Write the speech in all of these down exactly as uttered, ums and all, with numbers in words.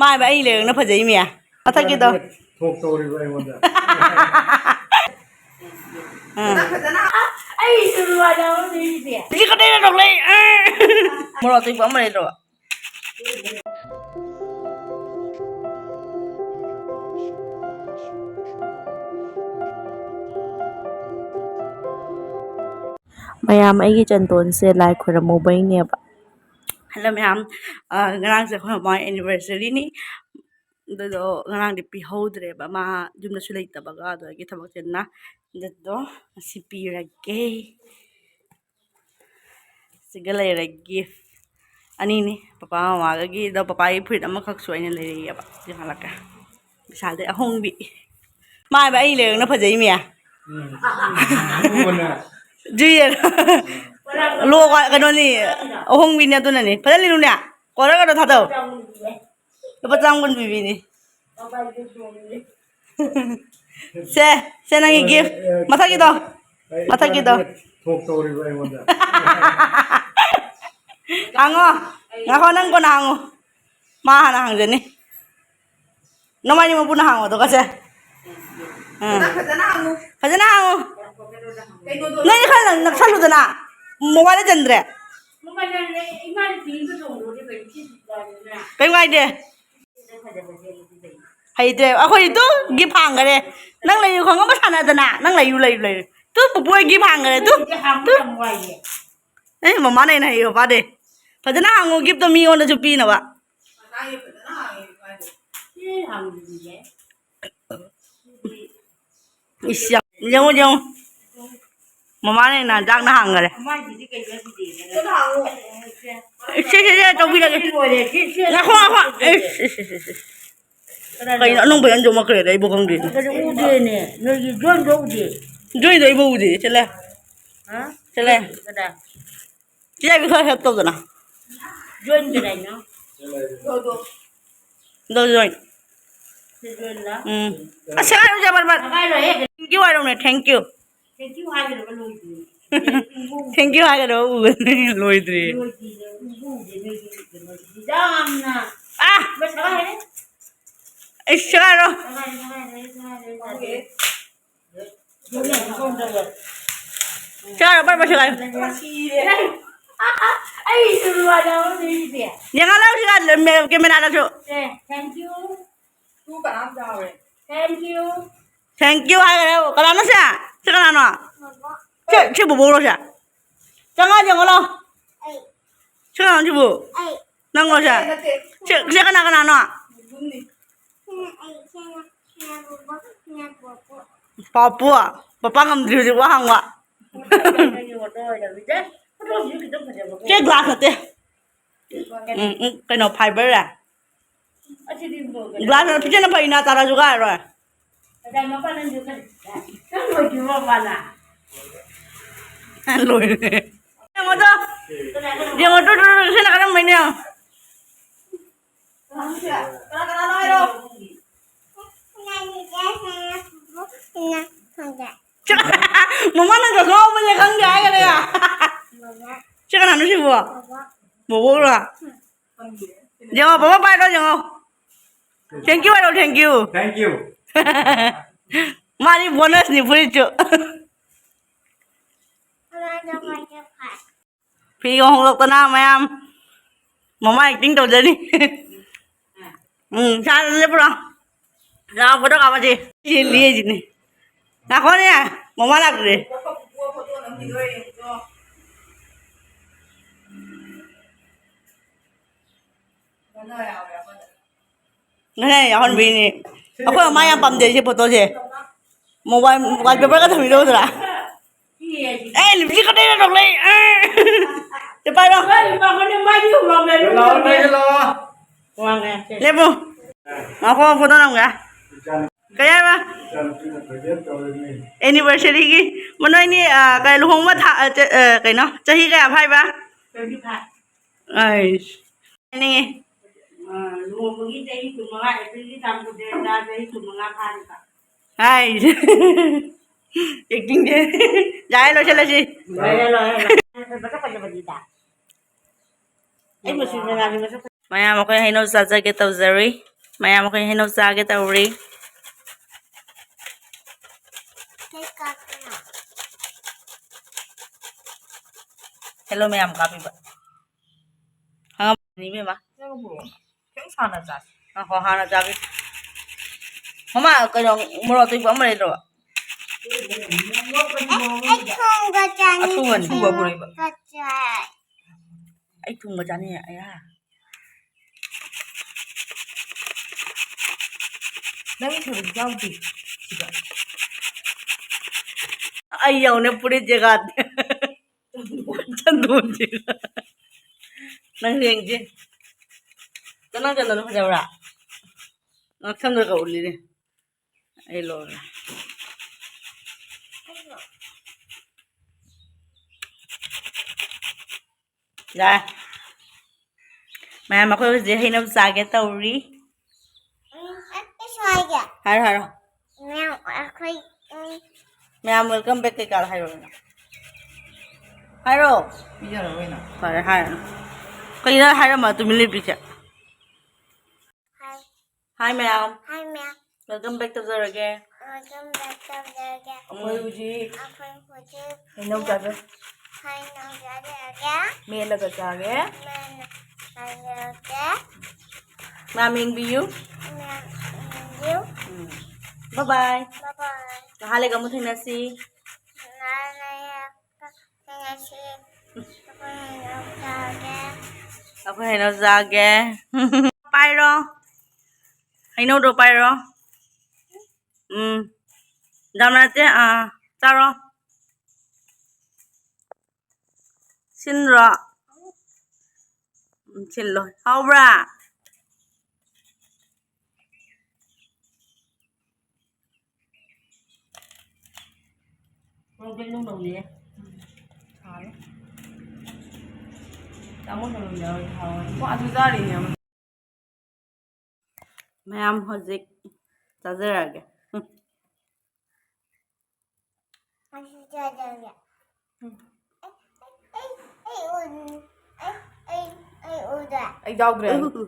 ꯃꯥꯏꯕ ꯑꯩ ꯂꯩꯔꯒꯅ ꯐꯖꯩ ꯃꯤ꯫ ꯃꯊꯛꯀꯤꯗꯣ꯫ ꯊꯣꯛ ꯇꯧꯔꯤꯕ ꯑꯩꯉꯣꯟꯗ꯫ ꯑꯥ꯫ ꯑꯩꯁꯨ ꯂꯨꯋꯥ ꯌꯥꯎꯔꯝꯗꯣꯏꯁꯦ꯫ ꯁꯤ ꯀꯗꯩꯅ ꯊꯣꯛꯂꯛꯏ? ꯑꯥ꯫ ꯃꯣꯔꯣꯛ ꯑꯇꯦꯛꯄ ꯑꯃ ꯂꯩꯇ꯭ꯔꯣ? ꯃꯌꯥꯝ, ꯑꯩꯒꯤ ꯆꯟꯗꯣꯟꯁꯦ ꯂꯥꯏ ꯈꯣꯏꯔꯝꯃꯨꯕꯩꯅꯦꯕ꯫ ꯍꯜꯂꯣ ꯃꯌꯥꯝ, ꯑ, ꯉꯔꯥꯡꯁꯦ ꯑꯩꯈꯣꯏ ꯃꯃꯥ ꯑꯦꯅꯤꯚꯔꯁꯔꯤꯅꯤ꯫ ꯑꯗꯨꯗꯣ ꯉꯔꯥꯡꯗꯤ ꯄꯤꯍꯧꯗ꯭ꯔꯦꯕ, ꯃꯥ ꯌꯨꯝꯗꯁꯨ ꯂꯩꯇꯕꯒ, ꯑꯗꯨꯗꯒꯤ ꯊꯕꯛ ꯆꯤꯟꯅ꯫ ꯑꯗꯨꯗꯣ ꯉꯁꯤ ꯄꯤꯔꯒꯦ꯫ ꯁꯤꯒ ꯂꯩꯔꯦ ꯒꯤꯐ ꯑꯅꯤꯅꯤ, ꯄꯄꯥ ꯃꯃꯥꯒꯤ꯫ ꯑꯗꯣ ꯄꯄꯥꯒꯤ ꯐꯨꯔꯤꯠ ꯑꯃꯈꯛꯁꯨ ꯑꯩꯅ ꯂꯩꯔꯛꯑꯦꯕ꯫ ꯁꯤ ꯍꯜꯂꯛꯀꯦ꯫ ꯕꯤꯁꯥꯜꯗꯩ ꯑꯍꯣꯡꯕꯤ꯫ ꯃꯥꯏꯕ ꯑꯩ ꯂꯩꯔꯒꯅ ꯐꯖꯩ ꯃꯤ꯫ ꯎꯝ꯫ ꯖꯨꯏꯌꯦ꯫ ꯂꯣ ꯀꯩꯅꯣꯅꯤ, ꯑꯍꯣꯡꯕꯤꯅꯤ ꯑꯗꯨꯅꯅꯤ꯫ ꯐꯖꯅ ꯂꯤꯅꯨꯅꯦ꯫ ꯀꯣꯔꯒꯗꯣ ꯊꯥꯗꯧ꯫ ꯂꯨꯄꯥ ꯆꯥꯝꯃ ꯀꯨꯟ ꯄꯤꯕꯤꯅꯤ꯫ ꯁꯦ, ꯁꯦ ꯅꯪꯒꯤ ꯒꯤꯐ꯫ ꯃꯊꯛꯀꯤꯗꯣ꯫ ꯃꯊꯛꯀꯤꯗꯣ꯫ ꯊꯣꯛ ꯇꯧꯔꯤꯕ ꯑꯩꯉꯣꯟꯗ꯫ ꯍꯥꯡꯉꯣ꯫ ꯉꯥꯏꯈꯣ, ꯅꯪ ꯀꯣꯟꯅ ꯍꯥꯡꯉꯣ꯫ ꯃꯥ ꯍꯥꯟꯅ ꯍꯥꯡꯖꯅꯤ꯫ ꯅꯃꯥꯏꯅꯤ ꯃꯄꯨꯅ ꯍꯥꯡꯉꯣ ꯑꯗꯨꯒ ꯁꯦ꯫ ꯑꯥ꯫ ꯐꯖꯅ ꯍꯥꯡꯉꯨ꯫ ꯐꯖꯅ ꯍꯥꯡꯉꯨ꯫ ꯅꯣꯏꯅ ꯈꯔ ꯅꯛꯁꯜꯂꯨꯗꯅ꯫ ꯃꯣꯕꯥꯏꯜ ꯂꯦꯖꯦꯟꯗ꯭ꯔꯦ꯫ ꯀꯩꯝ ꯀꯥꯏꯗꯦ꯫ ꯍꯩꯇ꯭ꯔꯦ꯫ ꯑꯩꯈꯣꯏꯗꯤ ꯇꯨ ꯒꯤꯐ ꯍꯥꯡꯈꯔꯦ꯫ ꯅꯪ ꯂꯩꯌꯨ ꯈꯪꯉꯕ ꯁꯥꯟꯅꯗꯅ꯫ ꯅꯪ ꯂꯩꯌꯨ, ꯂꯩꯌꯨ, ꯂꯩꯌꯨ꯫ ꯇꯨ ꯄꯨꯄꯨ ꯍꯣꯏ ꯒꯤꯐ ꯍꯥꯡꯈꯔꯦ꯫ Two, two. ꯑꯦ, ꯃꯃꯥꯅ ꯑꯩꯅ ꯍꯩꯌꯣ ꯄꯥꯗꯦ꯫ ꯐꯖꯅ ꯍꯥꯡꯉꯨ ꯒꯤꯐꯇꯣ ꯃꯤꯉꯣꯟꯗꯁꯨ ꯄꯤꯅꯕ꯫ ꯏꯁ, ꯌꯥꯝ, ꯌꯦꯡꯉꯨ, ꯌꯦꯡꯉꯨ꯫ ꯃꯃꯥꯅ ꯍꯦꯟꯅ ꯆꯥꯛꯅ ꯍꯥꯡꯈꯔꯦ꯫ ꯁꯦ, ꯁꯦ, ꯁꯦ, ꯇꯧꯕꯤꯔꯒꯦ꯫ ꯉꯥꯏꯈꯣ, ꯉꯥꯏꯈꯣ꯫ ꯏꯁ, ꯏꯁ, ꯏꯁ, ꯏꯁ꯫ ꯀꯩꯅꯣ ꯑꯅꯧꯕ ꯌꯥꯝ ꯌꯣꯝꯃꯛꯈ꯭ꯔꯦꯗ ꯑꯩꯕꯨ ꯈꯪꯗꯦ꯫ ꯎꯗꯦꯅꯦ꯫ ꯅꯣꯏꯒꯤ ꯖꯣꯏꯟꯗꯣ ꯎꯗꯦ꯫ ꯖꯣꯏꯟꯗꯣ ꯑꯩꯕꯨ ꯎꯗꯦ꯫ ꯆꯠꯂꯦ꯫ ꯍꯥ? ꯆꯠꯂꯦ꯫ ꯀꯗꯥꯏ? ꯆꯤꯆꯥꯏꯕꯤ ꯈꯔ help ꯇꯧꯗꯅ꯫ ꯖꯣꯏꯟ ꯀꯗꯥꯏꯅꯣ? ꯗꯣ ꯖꯣꯏꯟ꯫ ꯁꯤ ꯖꯣꯏꯟꯂ? ꯎꯝ꯫ ꯑꯁ, ꯁꯦꯒꯥꯏꯔꯣꯏ, ꯖꯕꯔ ꯕꯔ꯫ ꯁꯦꯒꯥꯏꯔꯣꯏꯍꯦ꯫ Thank you ꯍꯥꯏꯔꯣꯅꯦ, thank you꯫ Thank you ꯍꯥꯏꯒꯗꯕ ꯂꯣꯏꯗ꯭ꯔꯤ꯫ Thank you ꯍꯥꯏꯒꯗꯕ ꯎꯒꯅꯤ, ꯂꯣꯏꯗ꯭ꯔꯤ꯫ ꯂꯣꯏꯗ꯭ꯔꯤꯌꯦ, ꯎꯕꯨ ꯎꯗꯦ ꯅꯣꯏꯒꯤ ꯀꯩꯅꯣꯁꯤꯗꯤ꯫ ꯌꯥꯝꯅ ꯑꯥ! ꯁꯦꯒꯥꯏꯔꯦ꯫ ꯑꯩ ꯁꯦꯒꯥꯏꯔꯣ꯫ ꯁꯦꯒꯥꯏꯔꯣ, ꯄꯔ ꯄꯔ ꯁꯦꯒꯥꯏꯔꯣ꯫ ꯌꯦꯡꯍꯜꯂꯣ ꯁꯤꯒ ꯃꯦ-, ꯀꯦꯃꯦꯔꯥꯗꯁꯨ꯫ Thank you꯫ Thank you꯫ Thank you ꯍꯥꯏꯈ꯭ꯔꯦ꯫ ꯀꯅꯥꯅꯣ ꯁꯦ? ꯁꯤ ꯀꯅꯥꯅꯣ? ꯁꯤ, ꯁꯤ ꯕꯣꯕꯣꯔꯣ ꯁꯦ? ꯆꯪꯉꯛꯑ ꯌꯦꯡꯉꯣ ꯂꯥꯎ꯫ ꯁꯤ ꯀꯅꯥꯅꯣ ꯁꯤꯕꯨ? ꯅꯪꯂꯣ ꯁꯦ? ꯁꯤ, ꯁꯤ ꯀꯅꯥ ꯀꯅꯥꯅꯣ? ꯄꯥꯄꯨ, ꯄꯄꯥ ꯉꯝꯗ꯭ꯔꯤ ꯍꯧꯖꯤꯛ ꯋꯥ ꯍꯪꯕ꯫ ꯁꯤ glass ꯅꯠꯇꯦ꯫ ꯎꯝ, ꯎꯝ, ꯀꯩꯅꯣ, fiber ꯔ? Glass ꯅ ꯐꯤꯖꯟꯅ ꯐꯩꯅ, ꯇꯥꯔꯁꯨ ꯀꯥꯏꯔꯣꯏ꯫ ꯂꯣꯏꯔꯦ꯫ ꯌꯦꯡꯉꯣ ꯇꯨ, ꯌꯦꯡꯉꯣ ꯇꯨ, ꯇꯨ, ꯇꯨ, ꯁꯤꯅ ꯀꯔꯝꯕꯩꯅꯣ ꯌꯦꯡꯉꯣ꯫ ꯃꯃꯥ ꯅꯪ ꯆꯠꯊꯣꯛꯍꯧꯕꯁꯦ ꯈꯪꯗꯦ ꯍꯥꯏꯈꯔꯦ꯫ ꯁꯤ ꯀꯅꯥꯅꯣ ꯁꯤꯕꯣ? ꯕꯣꯕꯣꯔꯣ? ꯌꯦꯡꯉꯣ, ꯕꯣꯕꯣ ꯄꯥꯏꯔꯣ, ꯌꯦꯡꯉꯣ꯫ Thank you ꯍꯥꯏꯔꯣ, thank you꯫ Thank you꯫ ꯃꯥꯗꯤ bonus ꯅꯤ ꯐꯨꯔꯤꯠꯁꯨ꯫ ꯐꯤꯒ ꯍꯣꯡꯗꯣꯛꯇꯅ ꯃꯌꯥꯝ꯫ ꯃꯃꯥ acting ꯇꯧꯖꯔꯤ꯫ ꯎꯝ, ꯁꯥꯔ ꯂꯦꯞꯄꯨꯔꯣ꯫ ꯂꯥꯛꯑꯣ, photo ꯀꯥꯞꯄꯁꯤ꯫ ꯁꯤ ꯂꯦꯛꯏꯁꯤꯅꯤ꯫ ꯉꯥꯏꯈꯣꯅꯦ, ꯃꯃꯥ ꯂꯥꯛꯇ꯭ꯔꯤ꯫ ꯉꯁꯥꯏ ꯌꯥꯎꯍꯟꯕꯤꯅꯤ꯫ ꯑꯩꯈꯣꯏ ꯃꯃꯥ ꯌꯥꯝ ꯄꯥꯝꯖꯩ ꯁꯤ photo ꯁꯦ꯫ Mobile, wallpaper ꯒ ꯊꯝꯕꯤꯗꯣ ꯎꯗ꯭ꯔꯥ? ꯑꯦ, lipstick ꯈꯛꯇ ꯂꯧꯈꯠꯂꯛꯏ꯫ ꯑꯦ꯫ ꯁꯤ ꯄꯥꯏꯔꯣ꯫ ꯂꯥꯛꯑꯣ, ꯂꯥꯛꯑꯣ, ꯂꯥꯛꯑꯣ꯫ ꯂꯦꯞꯄꯨ꯫ ꯉꯥꯏꯈꯣ, photo ꯅꯝꯒꯦ꯫ ꯀꯩ ꯍꯥꯏꯕ? Anniversary ꯒꯤ꯫ ꯃ, ꯅꯣꯏꯅꯤ, ꯑ, ꯀꯩ, ꯂꯨꯍꯣꯡꯕ ꯊꯥ, ꯑ, ꯆ-, ꯑ, ꯀꯩꯅꯣ? ꯆꯍꯤ ꯀꯌꯥ ꯐꯥꯏꯕ? ꯑꯩꯁ꯫ ꯍꯥꯏꯅꯤꯡꯉꯤ꯫ ꯑ, ꯂꯨꯍꯣꯡꯕꯒꯤ ꯆꯍꯤ ꯀꯨꯟꯃꯉꯥ, April ꯒꯤ ꯇꯥꯡ ꯀꯨꯟꯇꯔꯦꯠꯇ ꯆꯍꯤ ꯀꯨꯟꯃꯉꯥ ꯐꯥꯔꯤꯕ꯫ ꯍꯥꯏ꯫ Acting ꯁꯦ꯫ ꯌꯥꯔꯦ, ꯂꯣꯏꯁꯤꯜꯂꯁꯤ꯫ ꯂꯣꯏꯔꯦ, ꯂꯣꯏꯔꯦ, ꯂꯣꯏꯔꯦ꯫ ꯃꯁꯛ ꯐꯖꯕꯅꯤꯗ꯫ ꯑꯩ ꯃꯆꯨ ꯃꯦꯔꯥꯒꯤ ꯃꯁꯛ ꯐꯖ- ꯃꯌꯥꯝ, ꯑꯩꯈꯣꯏ ꯍꯩꯅꯧ ꯆꯥꯖꯒꯦ ꯇꯧꯖꯔꯤ꯫ ꯃꯌꯥꯝ ꯑꯩꯈꯣꯏ ꯍꯩꯅꯧ ꯆꯥꯒꯦ ꯇꯧꯔꯤ꯫ ꯍꯦꯜꯂꯣ ꯃꯌꯥꯝ ꯀꯥꯞꯄꯤꯕ꯫ ꯍꯪꯉꯝꯃꯅꯤ ꯏꯕꯦꯝꯃ꯫ ꯈꯤꯇꯪ ꯁꯥꯅ ꯆꯥꯁꯤ꯫ ꯉꯥꯏꯈꯣ, ꯍꯥꯟꯅ ꯆꯥꯒꯦ꯫ ꯃꯃꯥ, ꯀꯩꯅꯣ, ꯃꯣꯔꯣꯛ ꯑꯇꯦꯛꯄ ꯑꯃ ꯂꯩꯇ꯭ꯔꯕ? ꯑꯩ ꯊꯨꯝꯒ ꯆꯥꯅꯤꯡꯉꯦ꯫ ꯑꯊꯨꯝꯕꯅꯤ꯫ ꯑꯊꯨꯝꯕ ꯄꯨꯔꯛꯏꯕ꯫ ꯊꯨꯝꯒ ꯆꯥꯏ꯫ ꯑꯩ ꯊꯨꯝꯒ ꯆꯥꯅꯤꯡꯉꯦ꯫ ꯑꯌꯥ꯫ ꯅꯪꯒꯤ ꯊꯕꯛ ꯌꯥꯎꯗꯦ ꯁꯤꯗ꯫ ꯑꯩ ꯌꯧꯅꯦ ꯐꯨꯔꯤꯠ ꯖꯦꯒꯥꯗꯤ꯫ ꯆꯟꯗꯣꯟꯁꯦ꯫ ꯅꯪ ꯌꯦꯡꯁꯦ꯫ ꯆꯠꯅ ꯆꯠꯅꯅ ꯐꯖꯕ꯭ꯔꯥ? ꯉꯛꯁꯝꯗꯒ ꯎꯠꯂꯤꯅꯦ꯫ ꯑꯩ ꯂꯣꯏꯔꯦ꯫ ꯌꯥꯔꯦ꯫ ꯃꯌꯥꯝ, ꯑꯩꯈꯣꯏ ꯍꯧꯖꯤꯛ ꯍꯩꯅꯧ ꯆꯥꯒꯦ ꯇꯧꯔꯤ꯫ ꯎꯝ, ꯑꯩꯁꯨ ꯍꯥꯏꯒꯦ꯫ ꯍꯥꯏꯔꯣ, ꯍꯥꯏꯔꯣ꯫ ꯃꯌꯥꯝ, ꯑꯩꯈꯣꯏ, ꯎꯝ꯫ ꯃꯌꯥꯝ welcome back ꯀꯩꯀꯥ ꯍꯥꯏꯔꯣ ꯅꯪ꯫ ꯍꯥꯏꯔꯣ꯫ ꯄꯤꯖꯔꯔꯣꯏ ꯅꯪ꯫ ꯐꯔꯦ, ꯍꯥꯏꯔꯅꯨ꯫ ꯀꯩꯅꯣ ꯍꯥꯏꯔꯝꯃ ꯇꯨꯃꯤꯟ ꯂꯩꯕꯤꯁꯦ? ꯍꯥꯏ꯫ Hi ꯃꯌꯥꯝ꯫ Hi ꯃꯌꯥꯝ꯫ Welcome back ꯇꯧꯖꯔꯒꯦ꯫ Welcome back ꯇꯧꯖꯔꯒꯦ꯫ ꯑꯩꯈꯣꯏ ꯍꯧꯖꯤꯛ ꯑꯩꯈꯣꯏ ꯍꯧꯖꯤꯛ ꯍꯩꯅꯧ ꯆꯥꯖ-, ꯍꯩꯅꯧ ꯆꯥꯖꯔꯒꯦ꯫ ꯃꯦꯠꯂꯒ ꯆꯥꯒꯦ꯫ ꯃꯦꯠꯂꯒ ꯆꯥꯖꯔꯒꯦ꯫ ꯃꯌꯥꯝ ꯌꯦꯡꯕꯤꯌꯨ꯫ ꯃꯌꯥꯝ ꯌꯦꯡꯕꯤꯌꯨ꯫ ꯎꯝ꯫ Bye bye꯫ Bye bye꯫ ꯉꯥꯏꯍꯥꯛ ꯂꯩꯒ ꯑꯃꯨꯛ ꯊꯦꯡꯅꯁꯤ꯫ ꯉꯥꯏꯍꯥꯛ ꯂꯩꯔꯒ ꯊꯦꯡꯅꯁꯤ꯫ ꯑꯩꯈꯣꯏ ꯍꯩꯅꯧ ꯆꯥꯒꯦ꯫ ꯑꯩꯈꯣꯏ ꯍꯩꯅꯧ ꯆꯥꯒꯦ꯫ ꯄꯥꯏꯔꯣ꯫ ꯍꯩꯅꯧꯗꯣ ꯄꯥꯏꯔꯣ꯫ ꯎꯝ꯫ ꯌꯥꯝ ꯅꯠꯇꯦ꯫ ꯑꯥ, ꯆꯥꯔꯣ꯫ ꯁꯤꯟꯗ꯭ꯔꯣ? ꯎꯝ, ꯁꯤꯜꯂꯣ꯫ ꯍꯥꯎꯕ꯭ꯔꯥ? ꯄ꯭ꯔꯣꯕ꯭ꯂꯦꯝ ꯑꯗꯨꯝ ꯇꯧꯅꯤꯌꯦ꯫ ꯁꯥꯔꯦ꯫ ꯇꯥꯃꯣ ꯊꯝꯃꯝꯗ ꯍꯥꯎꯋꯦ꯫ ꯋꯥꯁꯨ ꯆꯥꯔꯤꯅꯦ ꯑꯃ꯫ ꯃꯌꯥꯝ ꯍꯧꯖꯤꯛ ꯆꯥꯖꯔꯛꯑꯒꯦ꯫ ꯑꯩꯁꯨ ꯆꯥꯖꯔꯒꯦ꯫ ꯎꯝ꯫ ꯑꯩ, ꯑꯩ, ꯑꯩ ꯎ-, ꯑꯩ, ꯑꯩ, ꯑꯩ ꯎꯗ꯭ꯔꯦ꯫ ꯑꯩ ꯌꯥꯎꯗ꯭ꯔꯦ꯫ ꯎ꯫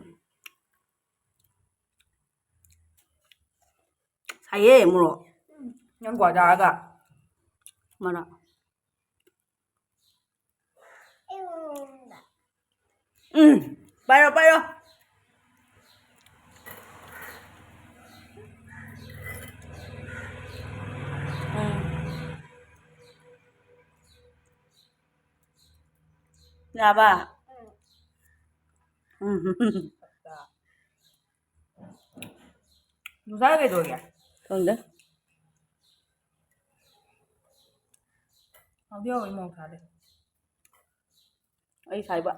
ꯁꯥꯏꯌꯦ ꯃꯣꯔꯣꯛ꯫ ꯅꯪ ꯒ꯭ꯋꯥꯗꯥꯒ꯫ ꯃꯔꯛ꯫ ꯎꯝ, ꯄꯥꯏꯔꯣ, ꯄꯥꯏꯔꯣ꯫ ꯎꯝ꯫ ꯌꯥꯕ? ꯎꯝ꯫ ꯅꯨꯡꯁꯥ ꯀꯩꯗꯧꯔꯤꯒꯦ? ꯈꯪꯗꯦ꯫ ꯍꯧꯗꯤ ꯍꯧꯔꯤ ꯃꯣꯔꯣꯛ ꯁꯥꯗꯦ꯫ ꯑꯩ ꯁꯥꯏꯕ꯫